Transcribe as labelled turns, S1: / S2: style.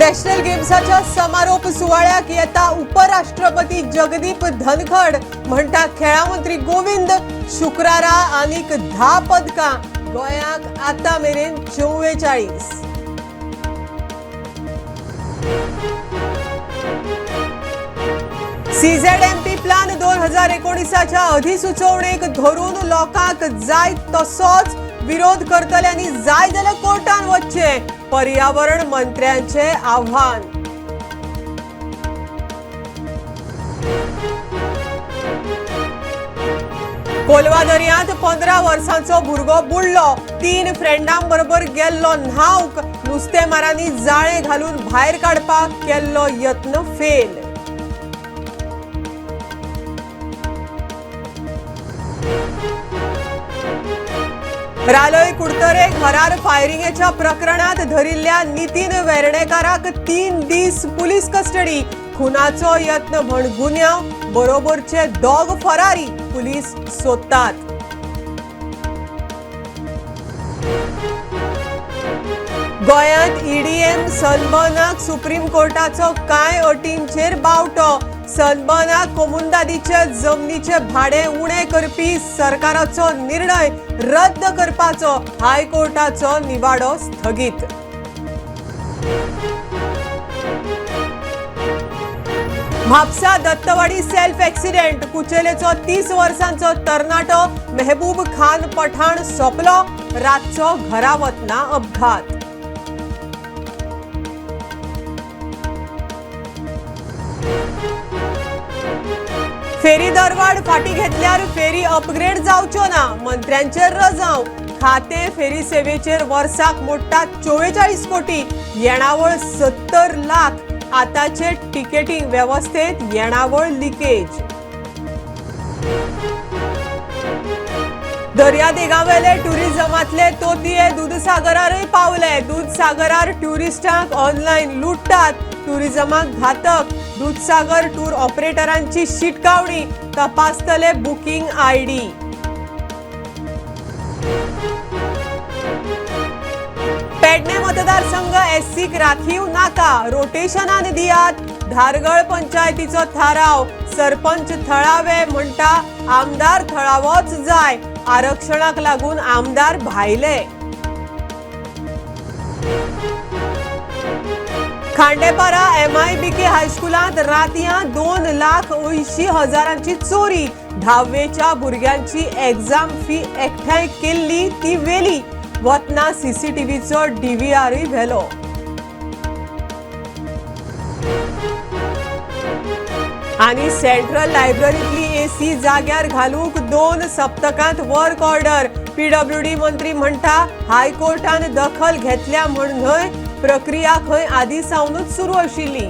S1: National गेम्साच्या समारोप सुवाळ्याक येता उपराष्ट्रपती जगदीप धनखड म्हणटा खेळां मंत्री गोविंद. शुक्रारा आनीक 10 पदकां, गोंयाक आतां मेरेन 44. सीझेडएमपी प्लान 2019च्या अधिसुचोवणेक धरून लोकांक जाय तसोच विरोध करतल्यांनी जाय जाल्यार कोर्टान वचचें, पर्यावरण मंत्र्यांचें आव्हान. कोलवा दर्यांत 15 वर्सांचो भुरगो बुडलो. 3 फ्रेंडां बरोबर गेल्लो न्हावंक. नुस्तेमारांनी जाळें घालून भायर काडपाक केल्लो यत्न फेल. रालोय कुडतरे घरार फायरिंगेच्या प्रकरणात धरिल्ल्या नितीन वेर्णेकाराक 3 दीस पुलीस कस्टडी. खुनाचो यत्न म्हण गुन्यांव, बरोबरचे दोग फरारी पुलीस सोदतात. गोंयांत ईडीएम सनबर्नाक सुप्रीम कोर्टाचो कांय अटींचेर बावटो. सनबर्नाक कोमुंदादीचे जमनीचे भाडें उणें करपी सरकाराचो निर्णय रद्द करपाचो हायकोर्टाचो निवाडो स्थगीत. Mapusa Dattawadi self accident. कुचेलेचो 30 वर्सांचो तरणाटो मेहबूब खान पठाण सोंपलो. रातचो घरा वतना अपघात. फेरी दरवाड फाटी घेतल्यार फेरी अपग्रेड जावच्यो ना, मंत्र्यांचेर रजांव. खातें फेरी सेवेचेर वर्साक मोडटा 44 कोटी, येणावळ 70 लाख. आताचे तिकेटींग वेवस्थेत येणावळ लिकेज. दर्यादेगावेले टुरिझमांतले तोतये दुदसागरारय पावले. दुदसागरार ट्युरिस्टांक ऑनलायन लुट्टात. टुरिझमाक घातक. दुदसागर टूर ऑपरेटरांची शिटकावणी, तपासतले बुकींग आयडी. पेडणे मतदारसंघ एससीक राखीव नाका, रोटेशनान दियात. धारगळ पंचायतीचो थाराव. सरपंच थळावे म्हणटा आमदार थळावोच जाय. आरक्षणाक लागून आमदार भायले. खांडेपारा एमआयबीके हायस्कुलांत रातयां 2,80,000 चोरी. 10वेच्या भुरग्यांची एग्जाम फी एकठांय केल्ली ती व्हेली. वतना सीसीटीव्हीचो डीव्हीआरूय व्हेलो. आनी सेंट्रल लायब्ररींतली एसी जाग्यार घालूंक 2 सप्तकांत वर्क ऑर्डर. पीडब्ल्यूडी मंत्री म्हणटा हायकोर्टान दखल घेतल्या म्हण न्हय, प्रक्रिया खंय आदी सावनूच सुरू आशिल्ली.